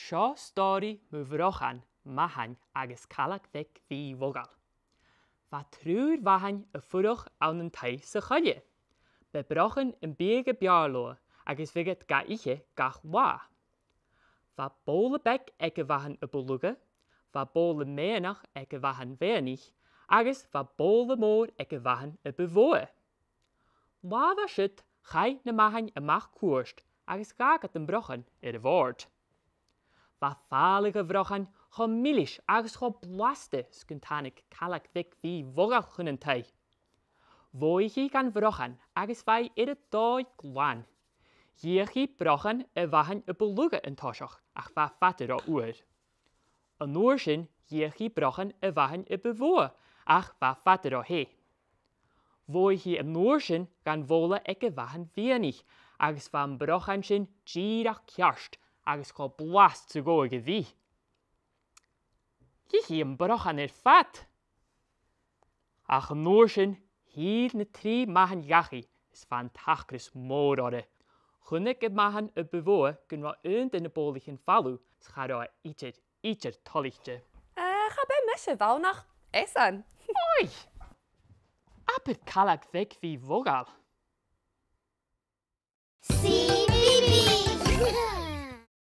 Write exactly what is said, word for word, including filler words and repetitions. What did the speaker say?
Seo stòiridh mu bhrochan, mathan agus caileag bheag bhith mhodhail. Bha triùir mhathan a' fuireach ann an taigh sa choille. B' e brochan am biadh a b' fheàrr leotha agus bhiodh iad ga ithe gach latha. Bha bobhla beag aig a' mhathan a bu lugha, bha bobhla meadhanach aig a' mhathan mheadhanaich, agus bha bobhla mòr aig a' mhathan a bu mhotha. Latha a bha siud, chaidh na mathain a-mach cuairt agus dh'fhàg iad am brochan air a' bhòrd. Bha fàileadh a' bhrochain cho milis agus cho blasta 's gun tàinig caileag bheag bhith mhodhail chun an taigh. Mhothaich i dhan bhrochan agus bha i air a dòigh glan. Dh'fheuch i brochan a' mhathain a bu lugha an toiseach ach bha fada ro fhuar. An uair sin dh'fheuch i brochan a' mhathain a bu mhotha ach bha fada ro theth. Mhothaich i an uair sin dhan bhobhla aig a' mhathan mheadhanaich agus bha am brochan sin dìreach ceart agus cho blasta 's a ghabhadh a bhith. Dh'ith i am brochan air fad. Ach an uair sin, thill na trì mathain dhachaigh is bha an t-acras mòr orra. Chunnaic am mathan a bu mhotha gun robh aon de na bobhlaichean falamh 's cha robh e idir, idir toilichte. Eh, cha b' e mise a bh' ann ach esan. Oi! Abair caileag bheag bhith mhodhail.